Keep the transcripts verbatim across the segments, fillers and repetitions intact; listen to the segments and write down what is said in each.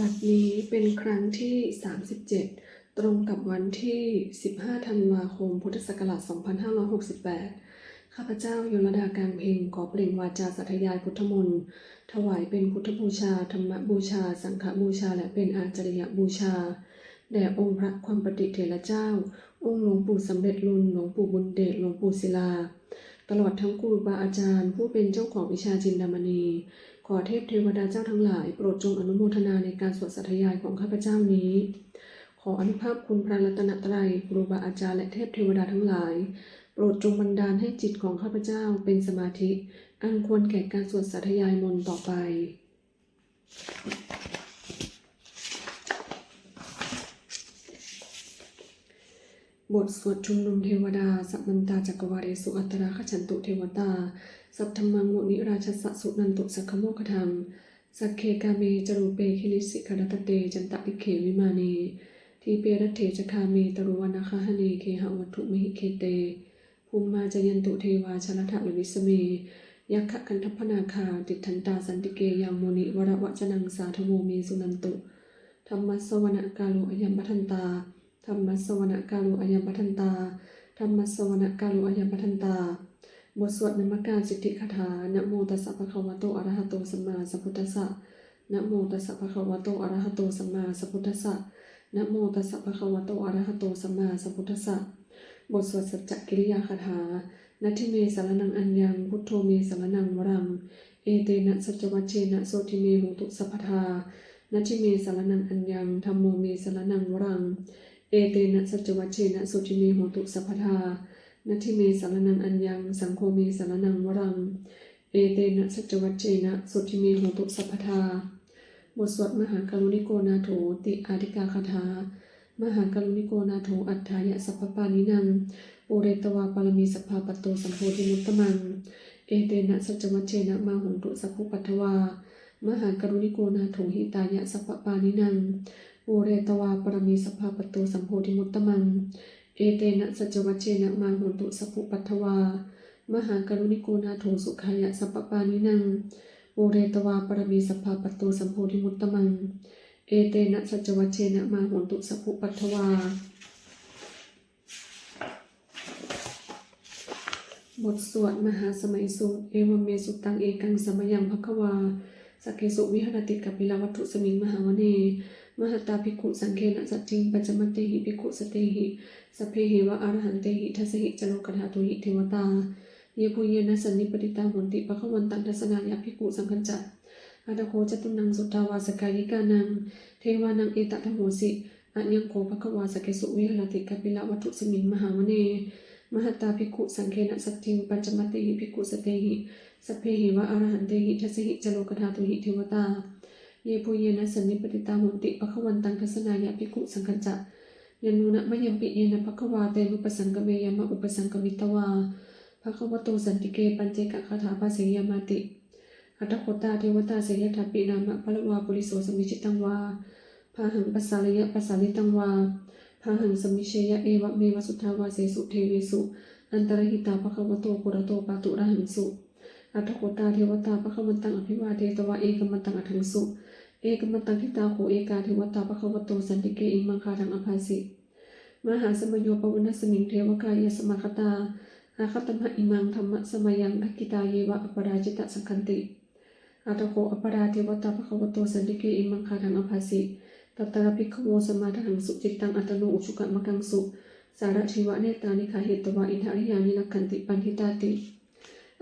บัดนี้เป็นครั้งที่ สามสิบเจ็ด ตรงกับวันที่ สิบห้า ธันวาคม พุทธศักราช สองพันห้าร้อยหกสิบแปด ข้าพเจ้า ยลดา กางเพ็ง ขอเปล่งวาจาสาธยายพุทธมนต์ ถวายเป็นพุทธบูชา ธรรมบูชา สังฆบูชา และเป็นอาจาริยบูชา แด่องค์พระความปติเถระเจ้า องค์หลวงปู่สำเร็จลุน หลวงปู่บุญเดช หลวงปู่ศิลา ตลอดทั้งครูบาอาจารย์ผู้เป็นเจ้าของวิชาจินดามณี ขอเทพเทวดาเจ้าทั้งหลายโปรดจงอนุโมทนาในการสวดสาธยายของข้าพเจ้านี้ ขออานุภาพคุณพระรัตนตรัย ครูบาอาจารย์และเทพเทวดาทั้งหลาย โปรดจงบันดาลให้จิตของข้าพเจ้าเป็นสมาธิ อันควรแก่การสวดสาธยายมนต์ต่อไป บทสวดชุมนุมเทวดา Samantā cakkavāḷesu atrāgacchantu devatā, saddhammaṃ munirājassa suṇantu saggamokkhadaṃ. Sagge kāme ca rūpe girisikharataṭe cantalikkhe vimāne, dīpe raṭṭhe ca gāme taruvanagahane gehavatthumhi khette, bhummā cāyantu devā jalathalavisame yakkhagandhabbanāgā, tiṭṭhantā santike yaṃ munivaravacanaṃ sādhavo me suṇantu. Dhammassavanakālo ayambhadantā. Dhammassavanakālo ayambhadantā. Dhammassavanakālo ayambhadantā. บทสวดนมการสิทธิคาถา Namo tassa bhagavato arahato sammāsambuddhassa. Namo tassa bhagavato arahato sammāsambuddhassa. Namo tassa bhagavato arahato sammāsambuddhassa. บทสวดสัจจกิริยาคาถา Natthi me saraṇaṃ aññaṃ, buddho me saraṇaṃ varaṃ, etena saccavajjena sotthi me hotu sabbadā. Natthi me saraṇaṃ aññaṃ, dhammo me saraṇaṃ varaṃ, etena saccavajjena sotthi me hotu sabbadā. Natthi me saraṇaṃ aññaṃ, saṅgho me saraṇaṃ varaṃ, etena saccavajjena sotthi me hotu sabbadā. บทสวดมหาการุณิโกนาโถติอาทิกาคาถา Mahākāruṇiko nātho atthāya sabbapāṇinaṃ, pūretvā pāramī sabbā patto sambodhimuttamaṃ, etena saccavajjena mā hontu sabbupaddavā. Mahākāruṇiko nātho hitāya sabbapāṇinaṃ, pūretvā pāramī sabbā patto sambodhimuttamaṃ, etena saccavajjena mā hontu sabbupaddavā. Mahākāruṇiko nātho sukhāya sabbapāṇinaṃ, pūretvā pāramī sabbā patto sambodhimuttamaṃ, etena saccavajjena mā hontu sabbupaddavā. บทสวดมหาสมัยสูตร Evaṃ me sutaṃ. Ekaṃ samayaṃ bhagavā sakkesu viharati kapilavatthusmiṃ mahāvane mahatā bhikkhusaṅghena saddhiṃ pañcamattehi bhikkhusatehi sabbeheva arahantehi. Dasahi ca lokadhātūhi devatā yebhuyyena sannipatitā honti bhagavantaṃ dassanāya bhikkhusaṅghañca. Atha kho catunnaṃ suddhāvāsakāyikānaṃ devānaṃ etadahosi: Ayaṃ kho bhagavā sakkesu viharati kapilavatthusmiṃ mahāvane mahatā bhikkhusaṅghena saddhiṃ pañcamattehi bhikkhusatehi sabbeheva arahantehi. Dasahi ca lokadhātūhi devatā yebhuyyena sannipatitā honti bhagavantaṃ dassanāya bhikkhusaṅghañca. Yannūna mayampi yena bhagavā tenupasaṅkameyyāma, upasaṅkamitvā bhagavato santike paccekagāthā bhāseyyāmāti. Atha kho tā devatā seyyathāpi nāma balavā puriso sammiñjitaṃ vā bāhaṃ pasāreyya, pasāritaṃ vā bāhaṃ sammiñjeyya, evameva suddhāvāsesu devesu antarahitā bhagavato purato pāturahaṃsu. Atha kho tā devatā bhagavantaṃ abhivādetvā ekamantaṃ aṭṭhaṃsu. Ekamantaṃ ṭhitā kho ekā devatā bhagavato santike imaṃ gāthaṃ abhāsi: Mahāsamayo pavanasmiṃ devakāyā samāgatā, āgatamha imaṃ dhammasamayaṃ dakkhitāyeva aparājitasaṅghanti. Atha kho aparā devatā bhagavato santike imaṃ gāthaṃ abhāsi: Tatra bhikkhavo samādahaṃsu cittaṃ attano ujukamakaṃsu, sārathīva nettāni gahetvā indriyāni rakkhanti paṇḍitāti.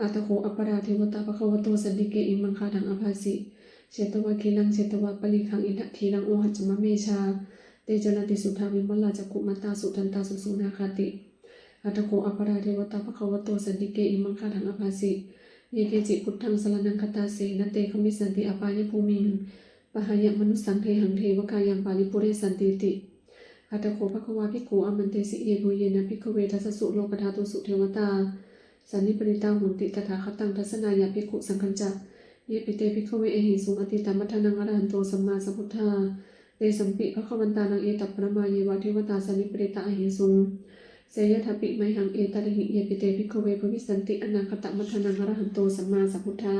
Atha kho aparā devatā bhagavato santike imaṃ gāthaṃ abhāsi: Chetvā khīlaṃ chetvā palighaṃ indakhīlaṃ ohaccamanejā, te caranti suddhā vimalā cakkhumatā sudantā susunāgāti. Atha kho aparā devatā bhagavato santike imaṃ gāthaṃ abhāsi: Ye keci buddhaṃ saraṇaṃ gatāse, na te gamissanti apāyabhūmiṃ, pahāya mānusaṃ dehaṃ devakāyaṃ paripūressantīti. Atha kho bhagavā bhikkhū āmantesi: Yebhuyyena bhikkhave dasasu lokadhātūsu devatā sannipatitā honti tathāgataṃ dassanāya bhikkhusaṅghañca. Yepi te bhikkhave ahesuṃ atītamaddhānaṃ arahanto sammāsambuddhā, tesampi bhagavantānaṃ etaparamāyeva devatā sannipatitā ahesuṃ, seyyathāpi mayhaṃ etarahi. Yepi te bhikkhave bhavissanti anāgatamaddhānaṃ arahanto sammāsambuddhā,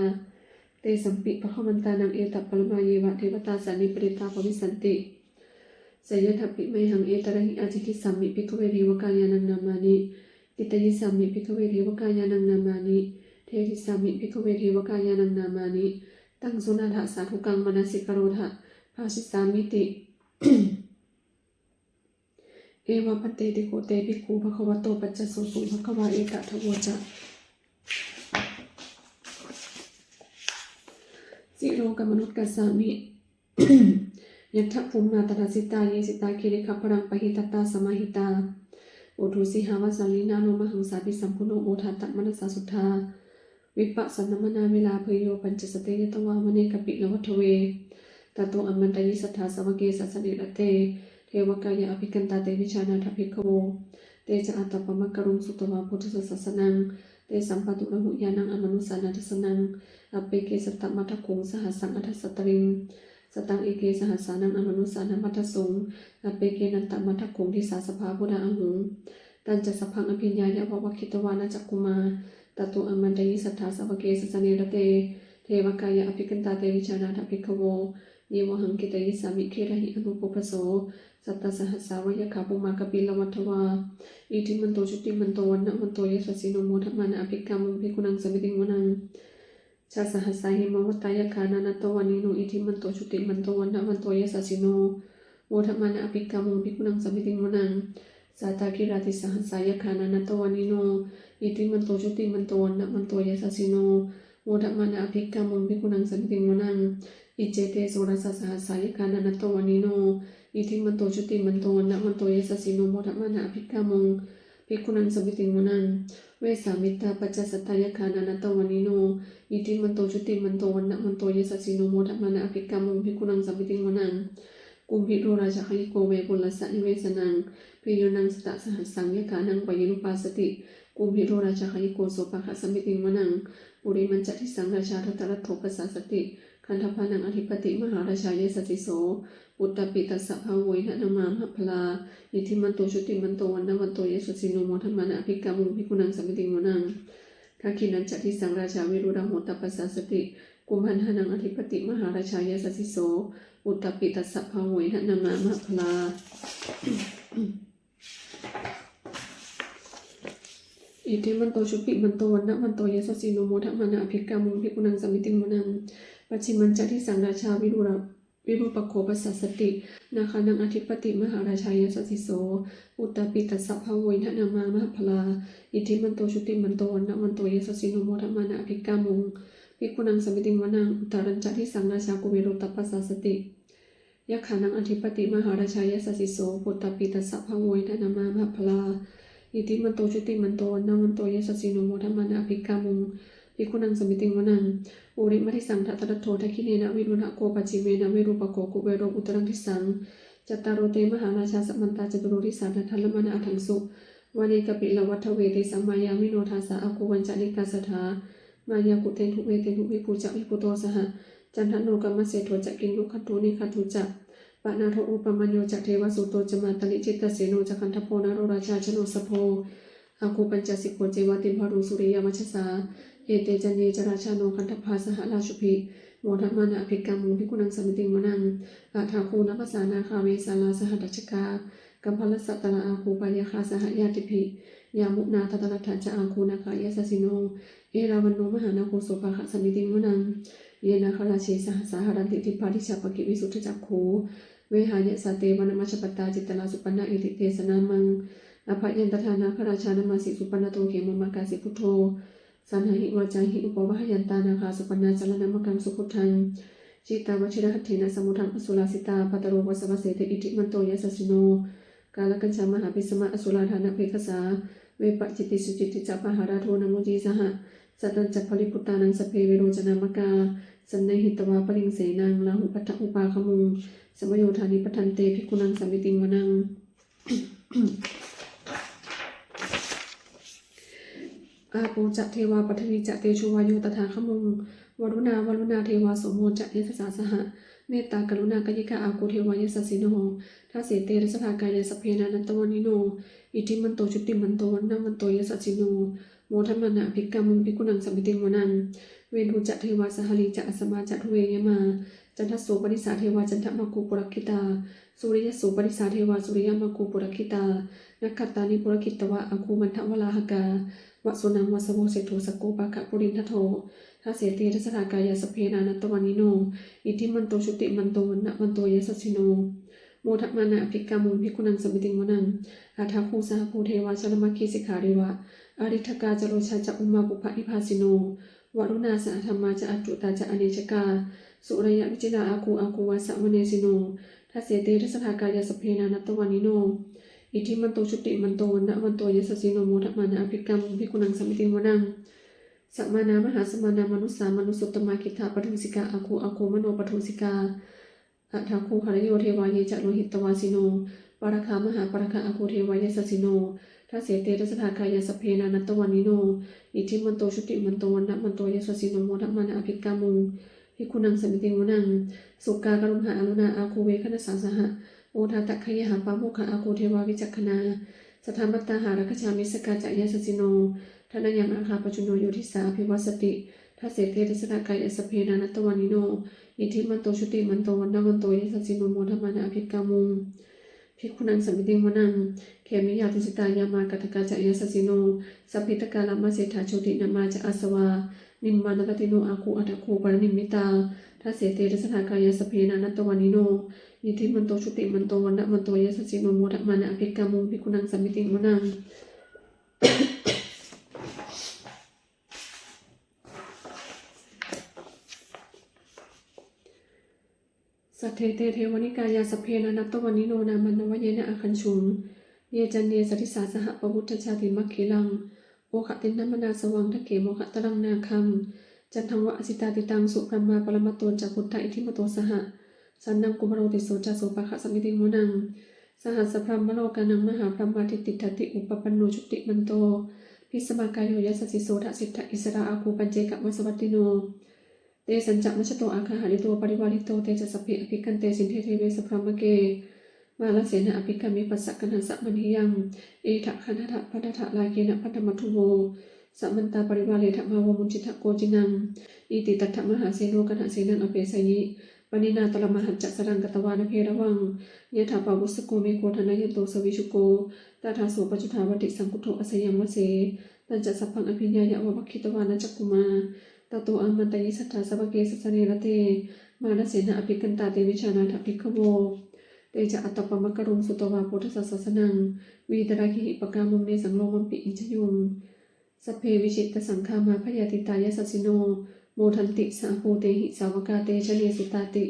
Tesampi bhagavantānaṃ etaparamāyeva devatā sannipatitā bhavissanti. Seyyathāpi mayhaṃ etarahi ācikkhissāmi bhikkhave devakāyānaṃ nāmāni. Kittayissāmi bhikkhave devakāyānaṃ nāmāni. Desissāmi bhikkhave devakāyānaṃ nāmāni. Taṃ suṇātha sādhukaṃ manasikarotha bhāsissāmīti. Evaṃ bhanteti kho te bhikkhū bhagavato paccassosuṃ. Bhagavā etadavoca. Silokamanukassāmi yattha bhummā tadassitā ye sitā girigabbharaṃ pahitattā samāhitā. Puthū sīhāvasaṃvillā lomahaṃsābhisambhuno odātamanasā suddhā vippasannamanāvilā bhiyyo pañcasate ñatvā vane kāpilavatthave. Tato āmantayi satthā sāvake sāsane rate devakāyā abhikkantā te vijānātha bhikkhavo. Te ca ātappamakaruṃ sutvā buddhassa sāsanaṃ. Tesampāturahu ñāṇaṃ amanussāna dassanaṃ. Appeke satamaddakkhuṃ sahassaṃ atha sattariṃ. Sataṃ eke sahassānaṃ amanussānamaddasuṃ. Appekenantamaddakkhuṃ disā sabbā phuṭā ahuṃ. Tañca sabbaṃ abhiññāya vavakkhitvāna cakkhumā. Tato āmantayi satthā sāvake sāsane rate devakāyā abhikkantā te vijānātha bhikkhavo. Ye vohaṃ kittayissāmi girāhi anupubbaso. Sattasahassā va yakkhā bhummā kāpilavatthavā. Iddhimanto jutimanto vaṇṇavanto yasassino modamānā abhikkāmuṃ bhikkhūnaṃ samitiṃ vanaṃ. Chasahassā hemavatā yakkhā nānattavaṇṇino iddhimanto jutimanto vaṇṇavanto yasassino modamānā abhikkāmuṃ bhikkhūnaṃ samitiṃ vanaṃ. Sātāgirā tisahassā yakkhā nānattavaṇṇino iddhimanto jutimanto vaṇṇavanto yasassino modamānā abhikkāmuṃ bhikkhūnaṃ samitiṃ vanaṃ. Iccete soḷasasahassā yakkhā nānattavaṇṇino iddhimanto jutimanto vaṇṇavanto yasassino modamānā abhikkāmuṃ bhikkhūnaṃ samitiṃ vanaṃ. Vessāmittā pañcasatā yakkhā nānattavaṇṇino iddhimanto jutimanto vaṇṇavanto yasassino modamānā abhikkāmuṃ bhikkhūnaṃ samitiṃ vanaṃ. Kumbhīro rājagahiko vepullassa nivesanaṃ bhiyyo naṃ satasahassaṃ yakkhānaṃ payirupāsati. Kumbhīro rājagahiko sopāga samitiṃ vanaṃ. Purimañca disaṃ rājā dhataraṭṭho pasāsati gandhabbānaṃ ādhipati mahārājā yasassi so. Puttāpi tassa bahavo indanāmā mahabbalā iddhimanto jutimanto vaṇṇavanto yasassino modamānā abhikkāmuṃ bhikkhūnaṃ samitiṃ vanaṃ. Dakkhiṇañca disaṃ rājā virūḷho tappasāsati. Kumbhaṇḍānaṃ ādhipati mahārājā yasassi so. Puttāpi tassa bahavo indanāmā mahabbalā iddhimanto jutimanto vaṇṇavanto yasassino modamānā abhikkāmuṃ bhikkhūnaṃ samitiṃ vanaṃ. Pacchimañca disaṃ rājā virūḷa virūpakkho pasāsati. Nāgānaṃ ādhipati mahārājā yasassi so. Puttāpi tassa bahavo indanāmā mahabbalā iddhimanto jutimanto vaṇṇavanto yasassino modamānā abhikkāmuṃ bhikkhūnaṃ samitiṃ vanaṃ. Uttarañca disaṃ rājā kuvero tappasāsati. Yakkhānaṃ ādhipati mahārājā yasassi so. Puttāpi tassa bahavo indanāmā mahabbalā iddhimanto jutimanto vaṇṇavanto yasassino modamānā abhikkāmuṃ bhikkhūnaṃ samitiṃ vanaṃ. Purimaṃ disaṃ dhataraṭṭho dakkhiṇena virūḷhako pacchimena virūpakkho kuvero uttaraṃ disaṃ. Cattāro te mahārājā samantā caturo disā daddallamānā aṭṭhaṃsu vane kāpilavatthave. Tesaṃ māyāvino dāsā āgū vañcanikā saṭhā māyā kuṭeṇḍu veṭeṇḍu viṭū ca viṭuṭo saha candano kāmaseṭṭho ca kinnughaṇḍu nighaṇḍu ca panādo opamañño ca devasūto ca mātali cittaseno ca gandhabbo naḷorājā janosabho āgū pañcasikho ceva timbarū suriyavacchasā. Ete caññe ca rājāno gandhabbā saha rājubhi modamānā abhikkāmuṃ bhikkhūnaṃ samitiṃ vanaṃ. Athāgū nābhasā nāgā vesālā sahatacchakā kambalassatarā āgū pāyāgā saha ñātibhi. Yāmunā dhataraṭṭhā ca āgū nāgā yasassino erāvaṇo mahānāgo sopāga samitiṃ vanaṃ. Ye nāgarāje sahasā haranti dibbā dijā pakkhi visuddhacakkhū vehāyasā te vanamajjhapattā citrā supaṇṇā iti tesa nāmaṃ. Abhayantadā nāgarājānamāsi supaṇṇato khemamakāsi buddho. Saṇhāhi vācāhi upavhayantā nāgā supaṇṇā saraṇamakaṃsu buddhaṃ. Jitā vajirahatthena samuddaṃ asurā sitā bhātaro vāsavassete iddhimanto yasassino. Kālakañjā mahābhismā asurā dānaveghasā vepacitti sucitti ca pahārādo namucī saha. Satañca baliputtānaṃ sabbe verocanāmakā sannayhitvā baliṃ senaṃ rāhubhaddamupāgamuṃ samayodāni bhaddante bhikkhūnaṃ samitiṃ vanaṃ. Āpo ca devā paṭhavī ca tejo vāyo tadāgamuṃ varuṇā vāruṇā devā somo ca yasasā saha. Mettākaruṇākāyikā āgū devā yasassino dasete dasadhā kāyā sabbe nānattavaṇṇino iddhimanto jutimanto vaṇṇavanto yasassino modamānā abhikkāmuṃ bhikkhūnaṃ samitiṃ vanaṃ. Veṇhū ca devā sahalī ca asamā ca duve yamā. Candassūpanisā devā candamāgū purakkhitā. Sūriyassūpanisā devā sūriyamāgū purakkhitā. Nakkhattāni purakkhitvā āgū mandavalāhakā. Vasūnaṃ vāsavo seṭṭho sakkopāga purindado. Dasete dasadhā kāyā sabbe nānattavaṇṇino. Iddhimanto jutimanto vaṇṇavanto yasassino. Modamānā abhikkāmuṃ bhikkhūnaṃ samitiṃ vanaṃ. Athāgū sahabhū devā jalamaggisikhāriva. Ariṭṭhakā ca rojā ca ummāpupphanibhāsino. Varuṇā sahadhammā ca accutā ca anejakā. Sūleyyarucirā āgū āgū vāsavanesino. Dasete dasadhā kāyā sabbe nānattavaṇṇino. Iddhimanto jutimanto vaṇṇavanto yasassino. Modamānā abhikkāmuṃ bhikkhūnaṃ samitiṃ vanaṃ. Samānā mahāsamānā mānusā mānusuttamā khiḍḍāpadūsikā āgū āgū manopadūsikā. Athāgū harayo devā ye ca lohitavāsino. Pāragā mahāpāragā āgū devā yasassino. Dasete dasadhā kāyā sabbe nānattavaṇṇino. Iddhimanto jutimanto vaṇṇavanto yasassino. Modamānā abhikkāmuṃ bhikkhūnaṃ samitiṃ vanaṃ. Sukkā karumhā aruṇā āgū veghanasā saha. Odātagayhā pāmokkhā āgū devā vicakkhaṇā. Sadāmattā hāragajā missakā ca yasassino. Thanayaṃ āga pajjunno yo disā abhivassati. Dasete dasadhā kāyā sabbe nānattavaṇṇino. Iddhimanto jutimanto vaṇṇavanto yasassino. Modamānā abhikkāmuṃ bhikkhūnaṃ samitiṃ vanaṃ. Khemiyā tusitā yāmā kaṭṭhakā ca yasassino. Lambitakā lāmaseṭṭhā jotināmā ca āsavā. Nimmānaratino āgū athāgū paranimmitā. Dasete dasadhā kāyā sabbe nānattavaṇṇino. Iddhimanto jutimanto vaṇṇavanto yasassino. Modamānā abhikkāmuṃ bhikkhūnaṃ samitiṃ vanaṃ. Saṭṭhete devanikāyā sabbe nānattavaṇṇino. Nāmanvayena āgañchuṃ ye caññe sadisā saha. Pavutthajātimakkhilaṃ oghatiṇṇamanāsavaṃ. Dakkhemoghataraṃ nāgaṃ candaṃva asitātitaṃ. Subrahmā paramatto ca puttā iddhimato saha. Sanaṅkumāro tisso ca sopāga samitiṃ vanaṃ. Sahassabrahmalokānaṃ mahābrahmābhitiṭṭhati. Upapanno jutimanto bhismākāyo yasassi so. Dasettha issarā āgū paccekavasavattino. Tesañca majjhato āgā hārito parivārito. Te ca sabbe abhikkante sinde deve sabrahmake. Mārasenā abhikkāmi passa kaṇhassa mandiyaṃ. Etha gaṇhatha bandhatha rāgena bandhamatthu vo. Samantā parivāretha mā vo muñcittha koci naṃ. Iti tattha mahāseno kaṇhasenaṃ apesayi. Pāṇinā talamāhacca saraṃ katvāna bheravaṃ. Yathā pāvussako megho thanayanto savijjuko. Tadā so paccudāvatti saṅkuddho asayaṃvase. Tañca sabbaṃ abhiññāya vavakkhitvāna cakkhumā. Tato āmantayi satthā sāvake sāsane rate. Mārasenā abhikkantā te vijānātha bhikkhavo. Te ca ātappamakaruṃ sutvā buddhassa sāsanaṃ. Vītarāgehi pakkāmuṃ nesaṃ lomampi iñjayuṃ. Sabbe vijitasaṅgāmā bhayātītā yasassino. Modanti saha bhūtehi sāvakā te janesutāti.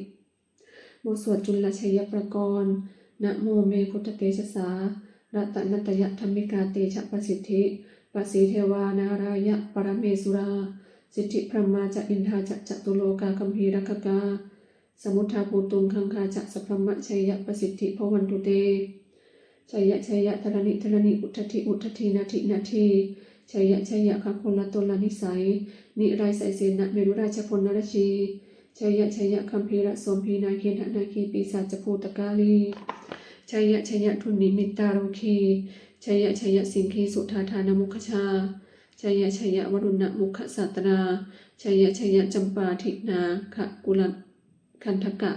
บทสวดจุลชัยปกรณ์ Namo me buddhatejasā ratanattayadhammikā tejapasiddhi pasīdevā nārāyaparamesurā siddhibrahmā ca indā ca catulokā gambhīrakkhakā samuddā bhūtuṃ gaṅgā ca sabrahmajayapasiddhi bhavantu te. Jaya jaya dharaṇi dharaṇī udadhi udadhī nadi nadī. Jaya jaya gaganalatanalanisai niraisaisenna merurājabalanarajī. Jaya jaya gambhīrasombhī nāgendanāgī pisācabhūtakālī. Jaya jaya dunnimittarogī. Jaya jaya siṅgīsudādānamukhajā. Jaya jaya varuṇṇamukhasātrā. Jaya jaya campādināgakula gandhaka.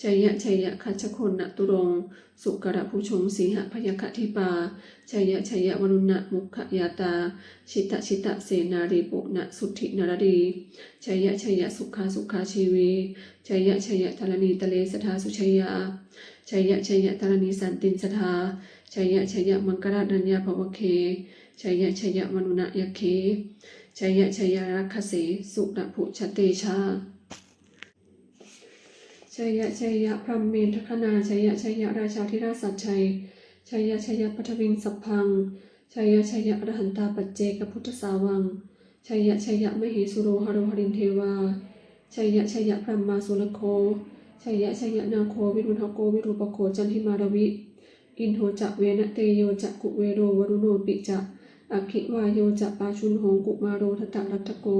Jaya jaya gajagonnaturaṅga sukarabhujaṅga sīhabyagghadīpā. Jaya jaya varuṇṇamukhayātrā jita jita senārī punasuddhinaradī. Jaya jaya sukhā sukhā jīvī. Jaya jaya dharaṇītale sadā sujayā. Jaya jaya dharaṇī santin sadā. Jaya jaya maṅkararāññā bhavagge. Jaya jaya varuṇṇayakkhe. Jaya jaya rakkhase surabhujatejā. Jaya jaya brahmendagaṇā. Jaya jaya rājādhirājasājjai. Jaya jaya paṭhaviṃ sabbaṃ. Jaya jaya arahantā paccekabuddhasāvaṃ. Jaya jaya mahesuro haro harindevā. Jaya jaya brahmā surakkho. Jaya jaya nāgo viruḷhako virūpakkho candimā ravi. Indo ca venateyyo ca kuvero varuṇopi ca. Aggi vāyo ca pājuṇho kumāro dhataraṭṭhako.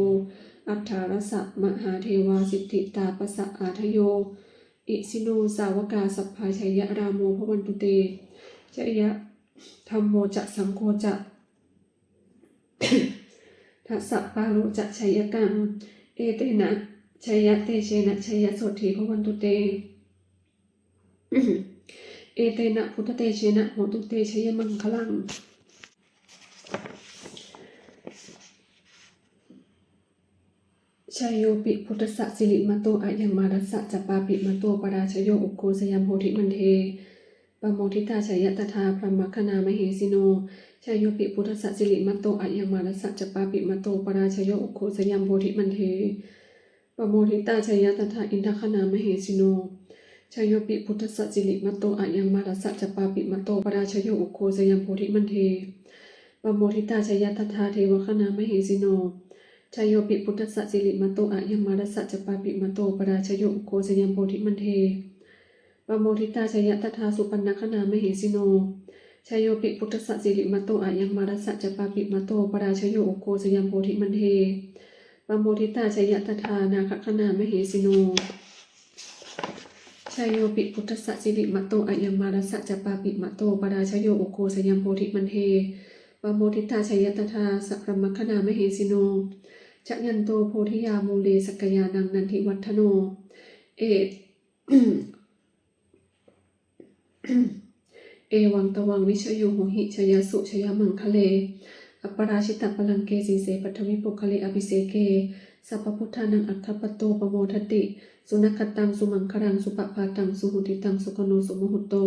Aṭṭhārasa mahādevā siddhitāpasa-ādayo. Isino sāvakā sabbā jaya rāmo bhavantu te. Jaya dhammo ca saṅgho ca dasapālo ca jayakaṃ. Etena jayatejena jayasotthī bhavantu te. Etena buddhatejena hotu te jayamaṅgalaṃ. Jayopi buddhassa sirimato ayaṃ mārassa ca pāpimato parājayo ugghosayuṃ bodhimaṇḍe pamoditā jaya tadā brahmagaṇā mahesino. Jayopi buddhassa sirimato ayaṃ mārassa ca pāpimato parājayo ugghosayuṃ bodhimaṇḍe pamoditā jaya tadā indagaṇā mahesino. Jayopi buddhassa sirimato ayaṃ mārassa ca pāpimato parājayo ugghosayuṃ bodhimaṇḍe pamoditā jaya tadā devagaṇā mahesino. Jayopi buddhassa sirimato ayaṃ mārassa ca pāpimato parājayo ugghosayuṃ bodhimaṇḍe pamoditā jaya tadā supaṇṇagaṇā mahesino. Jayopi buddhassa sirimato ayaṃ mārassa ca pāpimato parājayo ugghosayuṃ bodhimaṇḍe pamoditā jaya tadā nāgagaṇā mahesino. Jayopi buddhassa sirimato ayaṃ mārassa ca pāpimato parājayo ugghosayuṃ bodhimaṇḍe pamoditā jaya tadā sabrahmagaṇā mahesino. Jayanto bodhiyā mūle sakyānaṃ nandivaḍḍhano. E Evaṃ tvaṃ vijayo hohi jayassu jayamaṅgale. Aparājitapallaṅke sīse paṭhavipokkhare abhiseke sabbabuddhānaṃ aggappatto pamodati. Sunakkhattaṃ sumaṅgalaṃ supabhātaṃ suhuṭṭhitaṃ sukhaṇo sumuhutto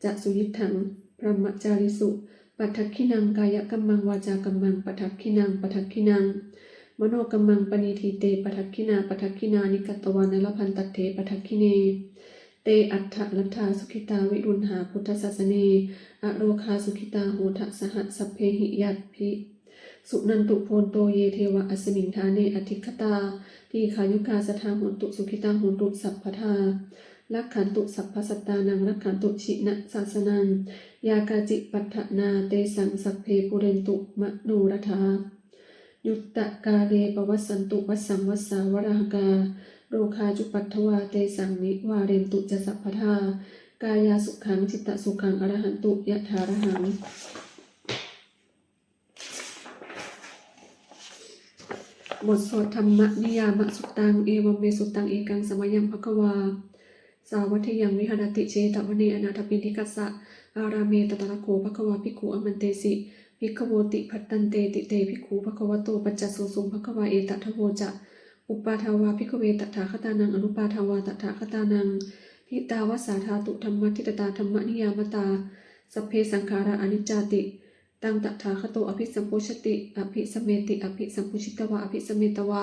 ca suyiṭṭhaṃ brahmacārisu. Padakkhiṇaṃ kāyakammaṃ vācākammaṃ padakkhiṇaṃ padakkhiṇaṃ manokammaṃ paṇidhī te padakkhiṇā padakkhiṇāni katvāna labhantatthe padakkhiṇe. Te atthaladdhā sukhitā viruḷhā buddhasāsane arogā sukhitā hotha saha sabbehi ñātibhi. Suṇantu bhonto ye devā asmiṃ ṭhāne adhigatā dīghāyukā sadā hontu sukhitā hontu sabbadā. Rakkhantu sabbasattānaṃ rakkhantu jinasāsanaṃ. Yā kāci patthanā tesaṃ sabbe pūrentu manorathā. Yuttakāle pavassantu vassaṃ vassā valāhakā. Rogā cupaddavā tesaṃ nivārentu ca sabbadā. Kāyāsukhaṃ cittasukhaṃ arahantu yathārahaṃ. บทสวดธัมมนิยามสุตตัง Evaṃ me sutaṃ. Ekaṃ samayaṃ bhagavā sāvatthiyaṃ viharati jetavane anāthapiṇḍikassa ārāme. Tatra kho bhagavā bhikkhū āmantesi bhikkhavoti. Bhadanteti te bhikkhū bhagavato paccassosuṃ. Bhagavā etadavoca. Uppādā vā bhikkhave tathāgatānaṃ anuppādā vā tathāgatānaṃ ṭhitāva sā dhātu dhammaṭṭhitatā dhammaniyāmatā sabbe saṅkhārā aniccāti. Taṃ tathāgato abhisambujjhati abhisameti abhisambujjhitvā abhisametvā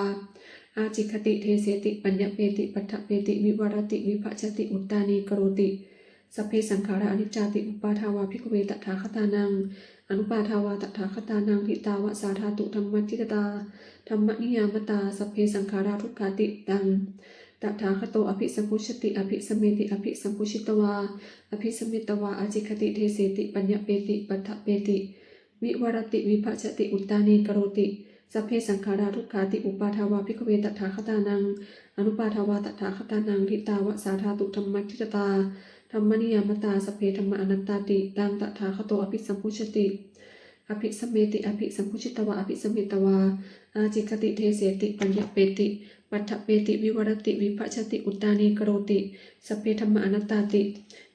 ācikkhati deseti paññapeti paṭṭhapeti vivarati vibhajati uttānīkaroti sabbe saṅkhārā aniccāti. Uppādā vā bhikkhave tathāgatānaṃ anuppādā vā tathāgatānaṃ ṭhitāva sā dhātu dhammaṭṭhitatā dhammaniyāmatā sabbe saṅkhārā dukkhāti. Taṃ tathāgato abhisambujjhati abhisameti abhisambujjhitvā abhisametvā ācikkhati deseti paññapeti paṭṭhapeti vivarati vibhajati uttānīkaroti sabbe saṅkhārā dukkhāti. Uppādā vā bhikkhave tathāgatānaṃ anuppādā vā tathāgatānaṃ ṭhitāva sā dhātu dhammaṭṭhitatā dhammaniyāmatā sabbe dhammā anattāti. Taṃ tathāgato abhisambujjhati abhisameti abhisambujjhitvā abhisametvā ācikkhati deseti paññapeti paṭṭhapeti vivarati vibhajati uttānīkaroti sabbe dhammā anattāti.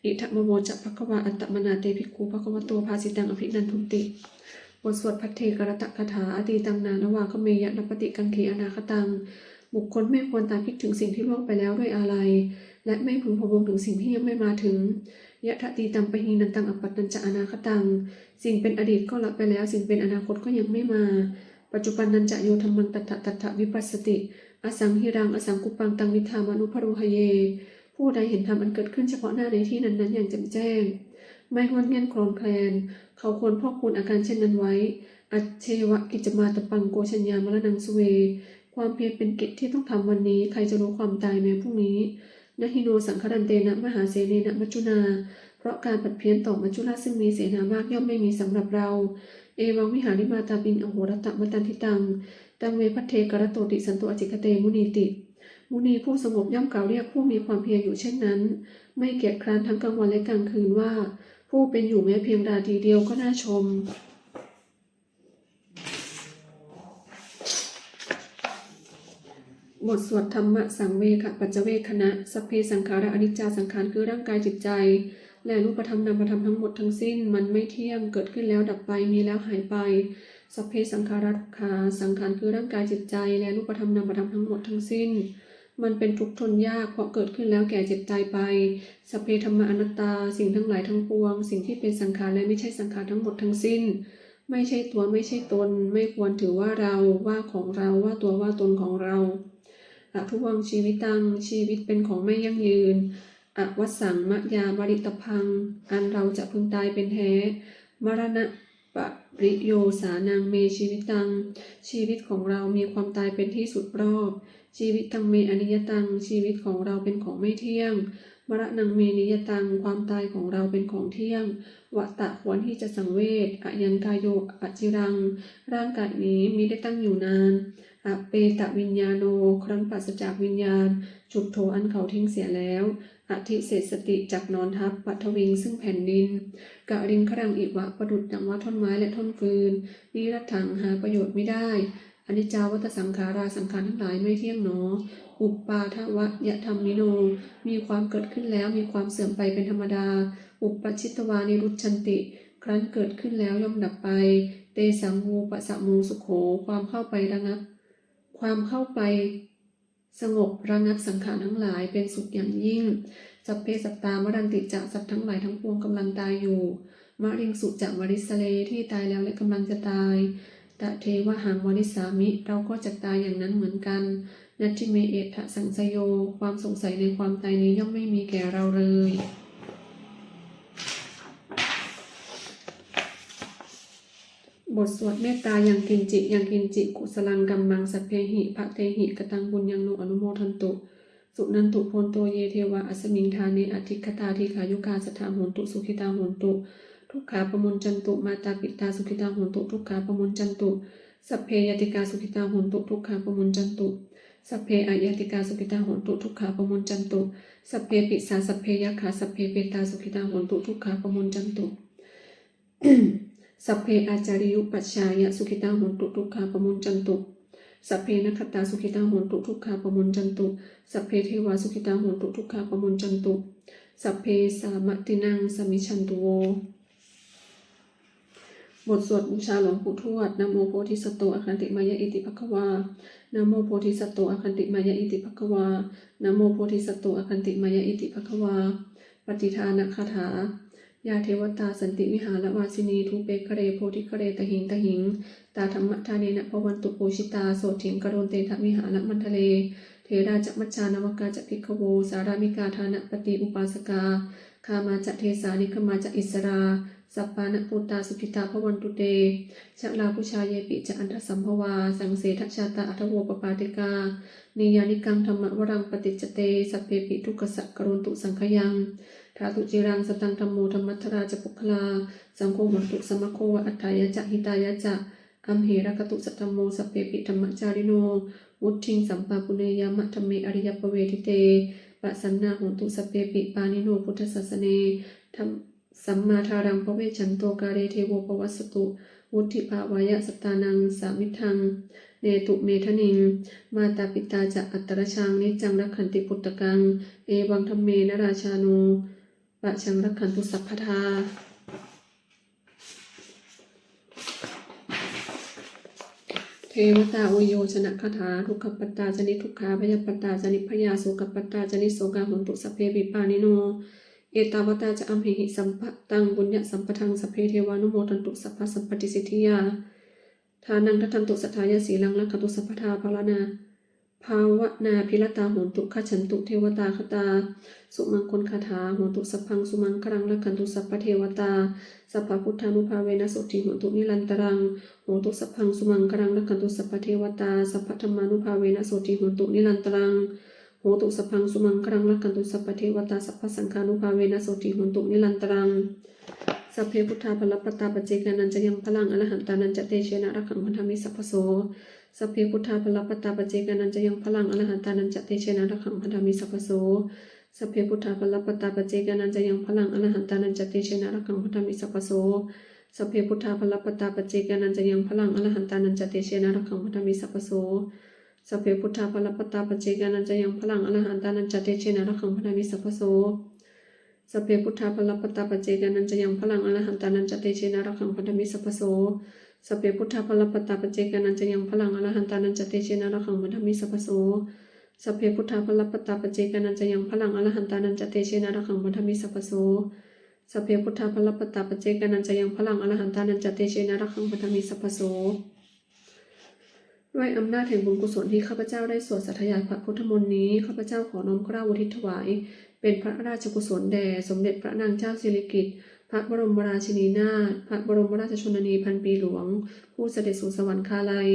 Idamavoca bhagavā. Attamanā te bhikkhū bhagavato bhāsitaṃ abhinandunti. บทสวดภัทเทกรัตตคาถา Atītaṃ nānvāgameyya nappaṭikaṅkhe anāgataṃ. บุคคลไม่ควรตามคิดถึงสิ่งที่ล่วงไปแล้วด้วยอาลัย และไม่พึงพะวงถึงสิ่งที่ยังไม่มาถึง Yadatītaṃ pahīnantaṃ appattañca anāgataṃ. สิ่งเป็นอดีตก็ละไปแล้ว สิ่งเป็นอนาคตก็ยังไม่มา Paccuppannañca yo dhammaṃ tattha tattha vipassati asaṃhiraṃ asaṅkuppaṃ taṃ viddhā manubrūhaye. ผู้ใดเห็นธรรมอันเกิดขึ้นเฉพาะหน้าในที่นั้นๆ อย่างแจ่มแจ้ง ไม่ง่อนแง่นคลอนแคลน เขาควรพอกพูนอาการเช่นนั้นไว้ Ajjeva kiccamātappaṃ ko jaññā maraṇaṃ suve. ความเพียรเป็นกิจที่ต้องทำวันนี้ ใครจะรู้ความตายแม้พรุ่งนี้ Na hi no saṅgarantena mahāsenena maccunā. เพราะการผัดเพี้ยนต่อมัจจุราชซึ่งมีเสนามากย่อมไม่มีสำหรับเรา Evaṃ vihārimātāpiṃ ahorattamatanditaṃ taṃ ve bhaddekarattoti santo ācikkhate munīti. มุนีผู้สงบย่อมกล่าวเรียกผู้มีความเพียรอยู่เช่นนั้น ไม่เกียจคร้านทั้งกลางวันและกลางคืนว่า ผู้เป็นอยู่แม้เพียงราตรีเดียวก็น่าชม บทสวดธรรมสังเวคปัจจเวกขณะ Sabbe saṅkhārā aniccā. สังขารคือร่างกายจิตใจ และรูปธรรมนามธรรมทั้งหมดทั้งสิ้น มันไม่เที่ยง เกิดขึ้นแล้วดับไป มีแล้วหายไป Sabbe saṅkhārā dukkhā. สังขารคือร่างกายจิตใจ และรูปธรรมนามธรรมทั้งหมดทั้งสิ้น มันเป็นทุกข์ทนยาก เพราะเกิดขึ้นแล้วแก่เจ็บตายไป Sabbe dhammā anattā. สิ่งทั้งหลายทั้งปวง สิ่งที่เป็นสังขารและไม่ใช่สังขารทั้งหมดทั้งสิ้น ไม่ใช่ตัว ไม่ใช่ตน ไม่ควรถือว่าเรา ว่าของเรา ว่าตัว ว่าตนของเรา Adhuvaṃ jīvitaṃ. ชีวิตเป็นของไม่ยั่งยืน Avassaṃ mayā maritabbaṃ. อันเราจะพึงตายเป็นแท้ Maraṇapariyosānaṃ me jīvitaṃ. ชีวิตของเรามีความตายเป็นที่สุดรอบ Jīvitaṃ me aniyataṃ. ชีวิตของเราเป็นของไม่เที่ยง Maraṇaṃ me niyataṃ. ความตายของเราเป็นของเที่ยง Vata. ควรที่จะสังเวช Ayaṃ kāyo aciraṃ. ร่างกายนี้มิได้ตั้งอยู่นาน Apetaviññāṇo. ครั้นปราศจากวิญญาณ Chuḍḍho. อันเขาทิ้งเสียแล้ว Adhisessati. จักนอนทับ Paṭhaviṃ. ซึ่งแผ่นดิน Kaliṅgaraṃ iva. ประดุจดังว่าท่อนไม้และท่อนฟืน Niratthaṃ. หาประโยชน์ไม่ได้ Aniccā vata saṅkhārā. สังขารทั้งหลายไม่เที่ยงหนอ Uppādavayadhammino. มีความเกิดขึ้นแล้ว มีความเสื่อมไปเป็นธรรมดา Uppajjitvā nirujjhanti. ครั้นเกิดขึ้นแล้วย่อมดับไป Tesaṃ vūpasamo sukho. ความเข้าไประงับ ความเข้าไปสงบระงับสังขารทั้งหลายเป็นสุขอย่างยิ่ง Sabbe sattā maranti ca. สัตว์ทั้งหลายทั้งปวงกำลังตายอยู่ Mariṃsu ca marissare. ที่ตายแล้วและกำลังจะตาย Tathevāhaṃ marissāmi. เราก็จะตายอย่างนั้นเหมือนกัน Natthi me ettha saṃsayo. ความสงสัยในความตายนี้ย่อมไม่มีแก่เราเลย บทสวดเมตตา Yaṅkiñci yaṅkiñci kusalaṃ kammaṃ sabbehi katehi kataṃ puññaṃ no anumodantu. Suṇantu bhonto ye devā asmiṃ ṭhāne adhigatā dīghāyukā sadā hontu sukhitā hontu dukkhā pamuñcantu. Mātā pitā sukhitā hontu dukkhā pamuñcantu. Sabbe ñātikā sukhitā hontu dukkhā pamuñcantu. Sabbe aññātikā sukhitā hontu dukkhā pamuñcantu. Sabbe pisā sabbe yakkhā sabbe petā sukhitā hontu dukkhā pamuñcantu. Sabbe ācariyupajjhāyā sukhitā hontu dukkhā pamuñcantu. Sabbe nakkhattā sukhitā hontu dukkhā pamuñcantu. Sabbe devā sukhitā hontu dukkhā pamuñcantu. Sabbe sampattīnaṃ samijjhantu vo. บทสวดบูชาหลวงปู่ทวด Namo bodhisatto āgantimāya iti bhagavā. Namo bodhisatto āgantimāya iti bhagavā. Namo bodhisatto āgantimāya iti bhagavā. Pattidānagāthā. Yā devatā santi vihāravāsinī thūpe ghare bodhighare tahiṃ tahiṃ, tā dhammadānena bhavantu pūjitā sotthiṃ karontedha vihāramaṇḍale. Therā ca majjhā navakā ca bhikkhavo sārāmikā dānapatī upāsakā, gāmā ca desā nigamā ca issarā, sappāṇabhūtā sukhitā bhavantu te. Jalābujā yepi ca aṇḍasambhavā, saṃsedajātā athavopapātikā, niyyānikaṃ dhammavaraṃ paṭicca te, sabbepi dukkhassa karontu saṅkhayaṃ. Ṭhātu ciraṃ sataṃ dhammo dhammaddharā ca puggalā, saṅgho hotu samaggo va atthāya ca hitāya ca. Amhe rakkhatu saddhammo sabbepi dhammacārino, vuḍḍhiṃ sampāpuṇeyyāma dhamme ariyappavedite. Pasannā hontu sabbepi pāṇino buddhasāsane. Dham-, sammādhāraṃ pavecchanto kāle devo pavassatu. Vuḍḍhibhāvāya sattānaṃ samiddhaṃ netu medaniṃ. Mātā pitā ca atrajaṃ niccaṃ rakkhanti puttakaṃ, evaṃ dhammena rājāno pajaṃ rakkhantu sabbadā. Devatāuyyojanagāthā. Dukkhappattā ca niddukkhā bhayappattā ca nibbhayā sokappattā ca nissokā hontu sabbepi pāṇino. Ettāvatā ca amhehi sambhataṃ puññasampadaṃ sabbe devānumodantu sabbasampattisiddhiyā. Dānaṃ dadantu saddhāya sīlaṃ rakkhantu sabbadā bhāvanā bhāvanābhiratā hontu gacchantu devatāgatā. Sumaṅgalagāthā. Hotu sabbaṃ sumaṅgalaṃ rakkhantu sabbadevatā, sabbabuddhānubhāvena sotthī hontu nirantaraṃ. Hotu sabbaṃ sumaṅgalaṃ rakkhantu sabbadevatā, sabbadhammānubhāvena sotthī hontu nirantaraṃ. Hotu sabbaṃ sumaṅgalaṃ rakkhantu sabbadevatā, sabbasaṅghānubhāvena sotthī hontu nirantaraṃ. Sabbe buddhā balappattā paccekānañca yaṃ balaṃ arahantānañca tejena rakkhaṃ bandhāmi sabbaso. Sabbe buddhā balappattā paccekānañca yaṃ balaṃ arahantānañca tejena rakkhaṃ bandhāmi sabbaso. Sabbe buddhā balappattā paccekānañca yaṃ balaṃ arahantānañca tejena rakkhaṃ bandhāmi sabbaso. Sabbe buddhā balappattā paccekānañca yaṃ balaṃ arahantānañca tejena rakkhaṃ bandhāmi sabbaso. Sabbe buddhā balappattā paccekānañca yaṃ balaṃ arahantānañca tejena rakkhaṃ bandhāmi sabbaso. Sabbe buddhā balappattā paccekānañca yaṃ balaṃ arahantānañca tejena rakkhaṃ bandhāmi sabbaso. Sabbe buddhā balappattā paccekānañca yaṃ balaṃ arahantānañca tejena rakkhaṃ bandhāmi sabbaso. Sabbe buddhā balappattā paccekānañca yaṃ balaṃ arahantānañca tejena rakkhaṃ bandhāmi sabbaso. Sabbe buddhā balappattā paccekānañca yaṃ balaṃ arahantānañca tejena rakkhaṃ bandhāmi sabbaso. ด้วยอำนาจแห่งบุญกุศลที่ข้าพเจ้าได้สวดสาธยายพระพุทธมนต์นี้ ข้าพเจ้าขอน้อมเกล้าอุทิศถวาย เป็นพระราชกุศลแด่สมเด็จพระนางเจ้าสิริกิติ์ พระบรมราชินีนาถ พระบรมราชชนนีพันปีหลวง ผู้เสด็จสู่สวรรคาลัย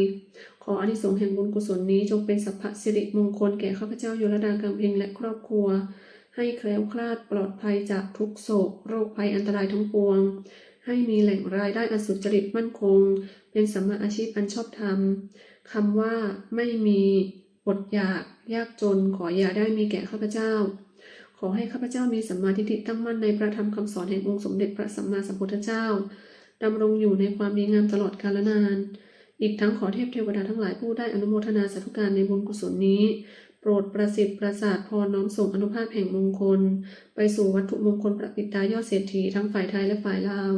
ขออานิสงส์แห่งบุญกุศลนี้จงเป็นสัพพสิริมงคลแก่ข้าพเจ้า ยลดา กำเพ็ง และครอบครัว ให้แคล้วคลาดปลอดภัยจากทุกข์โศก โรคภัยอันตรายทั้งปวง ให้มีแหล่งรายได้อันสุจริตมั่นคง เป็นสัมมาอาชีพอันชอบธรรม คำว่าไม่มีอดอยาก ยากจน ขออย่าได้มีแก่ข้าพเจ้า ขอให้ข้าพเจ้ามีสัมมาทิฏฐิตั้งมั่นในพระธรรมคำสอนแห่งองค์สมเด็จพระสัมมาสัมพุทธเจ้า ดำรงอยู่ในความดีงามตลอดกาลนาน อีกทั้งขอเทพเทวดาทั้งหลายผู้ได้อนุโมทนาสาธุการในบุญกุศลนี้ โปรดประสิทธิ์ประสาทพรน้อมส่งอานุภาพแห่งมงคล ไปสู่วัตถุมงคลประปิดตายอดเศรษฐีทั้งฝ่ายไทยและฝ่ายลาว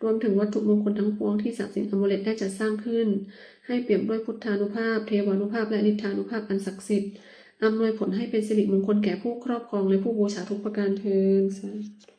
รวมถึงวัตถุมงคลทั้งปวงที่ศักดิ์สิทธิ์อมูเลตได้จัดสร้างขึ้น ให้เปี่ยมด้วยพุทธานุภาพ เทวานุภาพ และฤทธานุภาพอันศักดิ์สิทธิ์ อำนวยผลให้เป็นสิริมงคลแก่ผู้ครอบครองและผู้บูชาทุกประการเทอญ สาธุ